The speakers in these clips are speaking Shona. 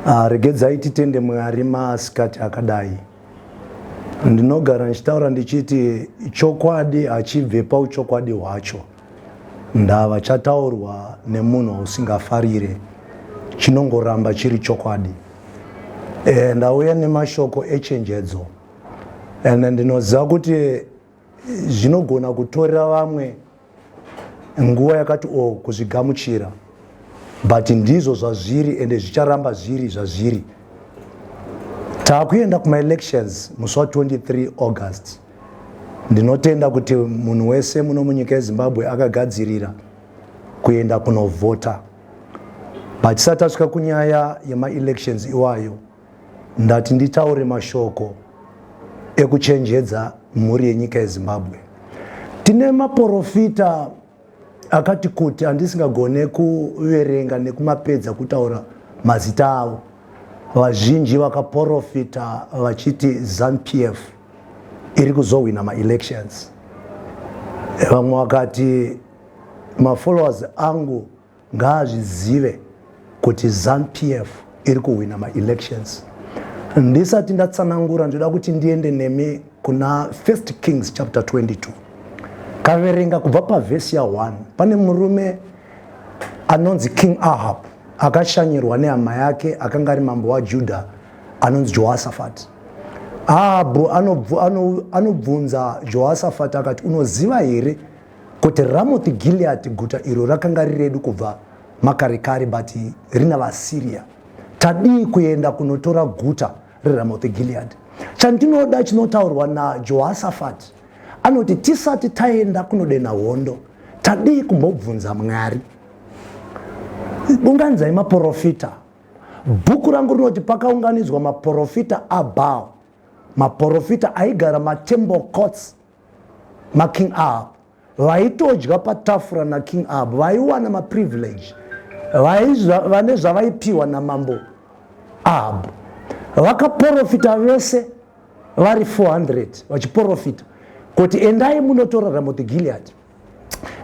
Ah, regedzai titende Mwari masikati akadai. Ndinogara ndichitaura ndichiti chokwadi hachibve pauchokwadi hwacho. Ndava chataurwa nemunhu wausingafarire chinongoramba chiri chokwadi. E, ndauya nemashoko echenjedzo and ndinoziva kuti zvinogona kutorera vamwe nguva yakati o kuzvigamuchira but ndizvo zvazviri ende zvicharamba zviri zvazviri. Takuenda kumaelections musi wa23 August. Ndinotenda kuti munhu wese muno munyika yeZimbabwe akagadzirira kuenda kunovhota, but tisati tasvika kunyaya yemaelections iwayo, ndati nditaure mashoko ekuchenjedza mhuri yenyika yeZimbabwe. Tine maporofita akati kuti andisingagone kuverenga nekumapedza kutaura mazita avo. Vazhinji vakaporofita vachiti ZANU-PF iri kuzohwina maelections. Vamwe vakati mafollowers angu ngaazvizive kuti ZANU-PF iri kuhwina maelections. Ndisati ndatsanangura, ndoda kuti ndiende nemi kuna First Kings chapter 22. Kaverenga kubva pavhesi ya1, pane murume anonzi King Ahab akashanyirwa nehama yake akanga ari mambo waJudha anonzi Jehoshaphat. Ahabhu anobvunza Jehoshaphat akati, unoziva here kuti Ramoth Gilead guta iro rakanga riri redu kubva makare kare, but rina vaSyria. Tadii kuenda kunotora guta reRamoth Gilead? Chandinoda chinotaurwa naJehoshaphat anoti tisati taenda kunodena hondo, tadii kumbobvunza Mwari? Unganidzai maporofita. Bhuku rangu rinoti pakaunganidzwa maporofita aBaal, maporofita aigara matemple courts maKing Ahab, vaitodya patafura naKing Ahab, vaiwana maprivilege, vane zvavaipiwa namambo Ahab. Vakaporofita vese vari 400 vachiporofita kuti endai munotora Ramoth Gilead,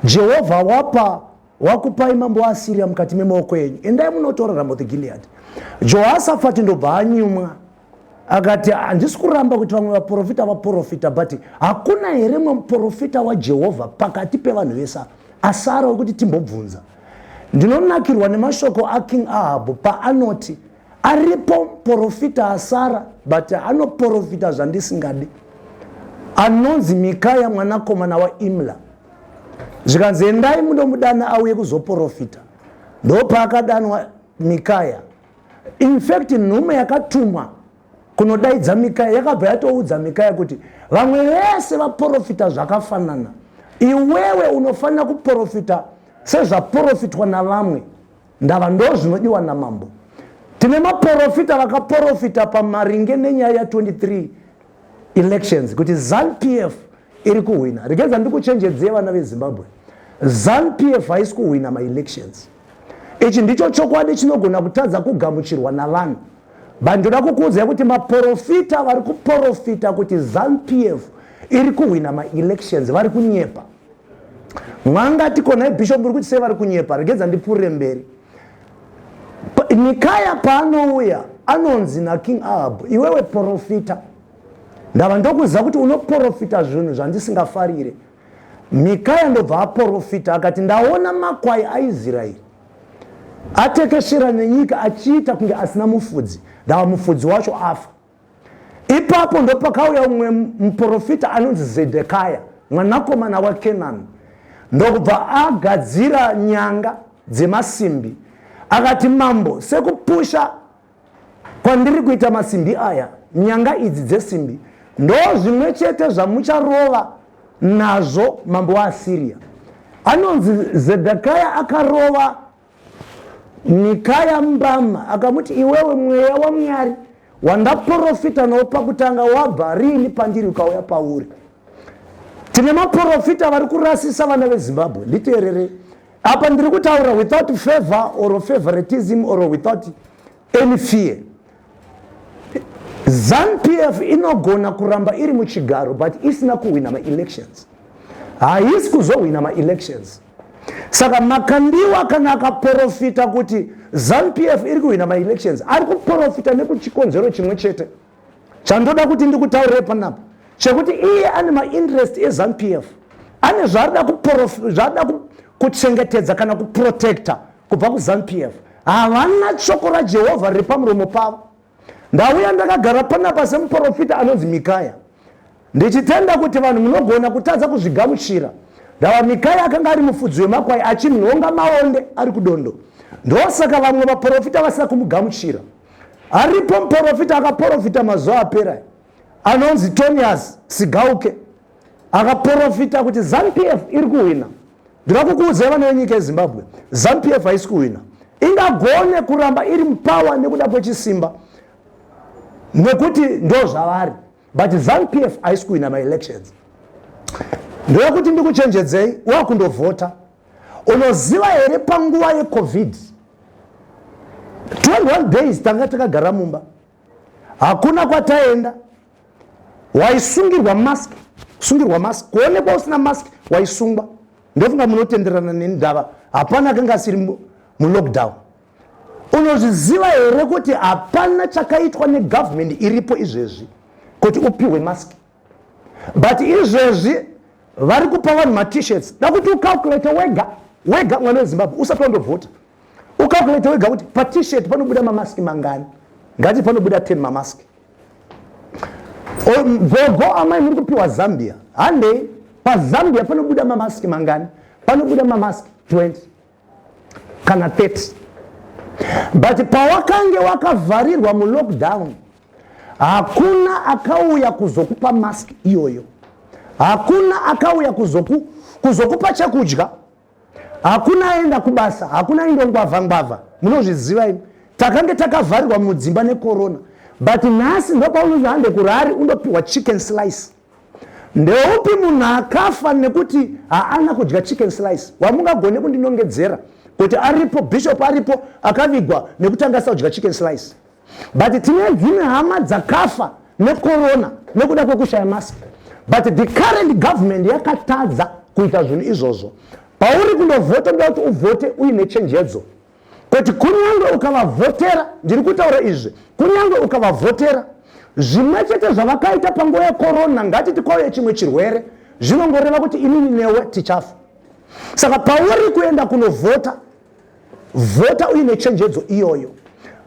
Jehovha wapa wakupai mambo waAsiria mukati memaoko enyu, endai munotora Ramoth Gilead. Jehoshaphat ndobva anyumwa akati, handisi kuramba kuti vamwe vaprofita vaprofita, but hakuna here mwe muprofita waJehovha pakati pevanhu vese asara wekuti timbobvunza? Ndinonakirwa nemashoko aKing Ahab paanoti aripo muprofita asara, but anoprofita zvandisingadi, anonzi Mikaya mwanakomana waImla. Zvikanzi endai mundomudana auye kuzoprofita. Ndopaakadanwa Mikaya. In fact, nhume yakatumwa kunodaidza Mikaya yakabva yatoudza Mikaya kuti vamwe vese vaprofita zvakafanana, iwewe unofanira kuprofita sezvaprofitwa navamwe, ndava ndo zvinodiwa namambo. Tine maprofita vakaprofita pamaringe nenyaya ya23 elections kuti ZANU-PF iri kuhwina. Regedza ndikuchenjedzei vana veZimbabwe, ZANU-PF haisi kuhwina maelections. Ichi ndicho chokwadi chinogona kutadza kugamuchirwa navanhu, but ndoda kukuudzai kuti maprofita vari kuprofita kuti ZANU-PF iri kuhwina maelections vari kunyepa. Mwangati konai bishop muri kuti sei vari kunyepa? Regedza ndipfuurire mberi. Mikaya paanouya anonzi naKing Ahab, iwewe profita, ndava ndokuziva kuti unoprofita zvinhu zvandisingafarire. Mikaya ndobva aprofita akati, ndaona makwai aIsraeri atekeshera nenyika achiita kunge asina mufudzi, ndava mufudzi wacho afa. Ipapo ndopakauya umwe muprofita anonzi Zedekaya mwanakomana waKenani, ndokubva agadzira nyanga dzemasimbi akati, mambo, sekupusha kwandiri kuita masimbi aya, nyanga idzi dzesimbi ndo zvimwe chete zvamucharova nazvo mambo waAsiria. Anonzi Zedekaya akarova Mikaya mbama akamuti, iwewe mweya waMwari wandaprofita nawo pakutanga wabva riini pandiri ukauya pauri? Tine maprofita vari kurasisa vana veZimbabwe. Nditeerere apa, ndiri kutaura without favor or favoritism or without any fear. ZANU-PF inogona kuramba iri muchigaro but isina kuhwina maelections. Haisi kuzohwina maelections. Saka Makandiwa kana akaprofita kuti ZANU-PF iri kuhwina maelections, ari kuprofita nekuchikonzero chimwe chete chandoda kuti ndikutaurire panapa, chekuti iye ane mainterest eZANU-PF, ane zvaarida kuchengetedza kana kuprotecta kubva kuZANU-PF. Havana shoko raJehovha riri pamuromo pavo. Ndauya ndakagara panapa semuprofita anonzi Mikaya, ndichitenda kuti vanhu munogona kutadza kuzvigamuchira. Ndava Mikaya akanga ari mufudzi wemakwai achinhonga maonde ari kudondo. Ndosaka vamwe vaprofita vasina kumugamuchira. Aripo muprofita akaprofita mazuva apera anonzi Tonias Sigauke, akaprofita kuti ZANU-PF iri kuhwina. Ndinoda kukuudzai, vana venyika yeZimbabwe, ZANU-PF haisi kuhwina. Ingagone kuramba iri mupower nekuda kwechisimba, nekuti ndo zvavari, but ZANU-PF haisi kuhwina maelections. Ndoda kuti ndikuchenjedzei wakundovhota. Unoziva here, panguva yeCovid, 21 days tanga takagara mumba, hakuna kwataenda, waisungirwa mask, sungirwa mask, kuonekwa usina mask waisungwa. Ndofunga munotenderana neni, ndava hapana akanga asiri mulockdown. Unozviziva here kuti hapana chakaitwa negovernment iripo izvezvi kuti upiwe mask? But izvezvi vari kupa vanhu maT-shirts. Da kuti ucalculate wega wega, mwana weZimbabwe, usati wandovhota, ucalculate wega kuti paT-shirt panobuda mamaski mangani. Ngati panobuda 10 mamaski. Gogo, amai, muri kupiwa zambia, handei pazambia panobuda mamaski mangani? Panobuda mamaski 20 kana 30. But pawakange wakavharirwa mulockdown, hakuna akauya kuzokupa mask iyoyo, hakuna akauya kuzokupa chekudya, hakuna aenda kubasa, hakuna aindongwavha ngwavha. Munozviziva imi, takange takavharirwa mudzimba necorona. But nhasi ndopaunonzi hande kurari undopiwa chicken slice. Ndeupi munhu akafa nekuti haana kudya chicken slice wamungagone kundinongedzera kuti aripo? Bishop aripo akavigwa nekuti anga asina kudya chicken slice? But tine dzimwe hama dzakafa necorona nekuda kwekushaya mask, but the current government yakatadza kuita zvinhu izvozvo. Pauri kundovhota, ndoda kuti uvhote uine chenjedzo kuti kunyange ukavavhotera, ndiri kutaura izvi, kunyange ukavavhotera, zvimwe chete zvavakaita panguva yekorona, ngatiti kwauye chimwe chirwere, zvinongoreva kuti inini newe tichafa. Saka pauri kuenda kunovhota, vhota uine chenjedzo iyoyo.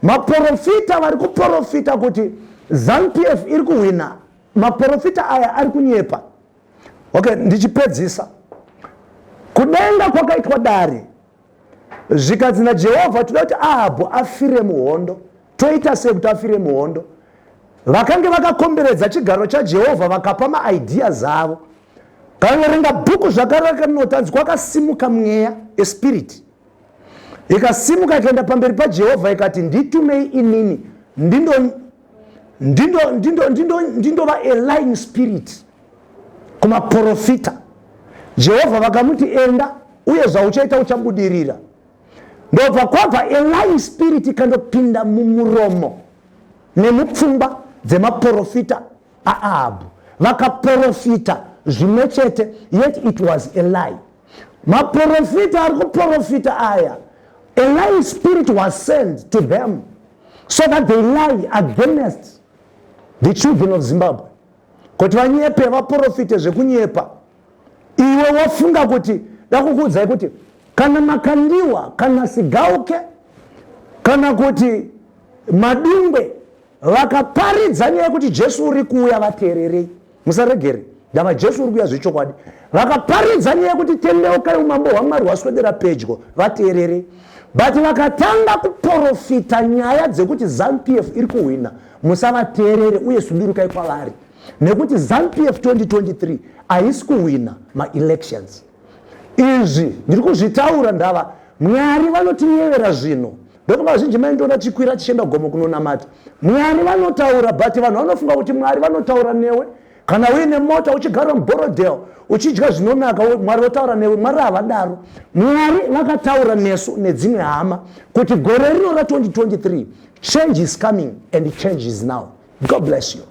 Maprofita vari kuprofita kuti ZANU-PF iri kuhwina, maprofita aya ari kunyepa. Okay, ndichipedzisa, kudenga kwakaitwa dare, zvikanzi naJehovha, "Toda kuti Ahabhu afire muhondo. Toita sei kuti afire muhondo?" Vakange vakakomberedza chigaro chaJehovha vakapa maideas avo. Kaverenga bhuku zvakanaka, rinotanzi kwakasimuka mweya, espirit ikasimuka ikaenda pamberi paJehovha ikati, "Nditumei inini ndindova a lying spirit kumaprofita." Jehovha vakamuti, "Enda, uye zvauchaita uchabudirira." Ndobva kwabva a lying spirit ikandopinda mumuromo nemupfungwa dzemaprofita aAhabhu, vakaprofita zvimwe chete, yet it was a lie. Maprofita ari kuprofita aya, a lying spirit was sent to them so that they lie against the children of Zimbabwe, kuti vanyepe, vaprofite zvekunyepa. Iwe wafunga kuti, dakukuudzai kuti kana Makandiwa, kana Sigauke, kana kuti Madungwe vakaparidza nyaya yekuti Jesu uri kuuya, vateererei, musaregere. Ndava Jesu uri kuuya zvechokwadi. Vakaparidza nyaya yekuti tendeukai, umambo hwaMwari hwaswedera pedyo, vateererei. But vakatanga kuprofita nyaya dzekuti ZANU-PF iri kuhwina, musavateerere uye sudurukai kwavari, nekuti ZANU-PF 2023 haisi kuhwina maelections. Izvi ndiri kuzvitaura ndava Mwari vanotinyevera zvino. Ndofunga vazhinji maindiona tichikwira tichienda gomo kunonamata. Mwari vanotaura, but vanhu vanofunga kuti Mwari vanotaura newe kana uine mota, uchigara muBorrowdale, uchidya zvinonaka, Mwari votaura newe. Mwari havadaro. Mwari vakataura nesu nedzimwe hama kuti gore rino ra2023 change is coming and change is now. God bless you.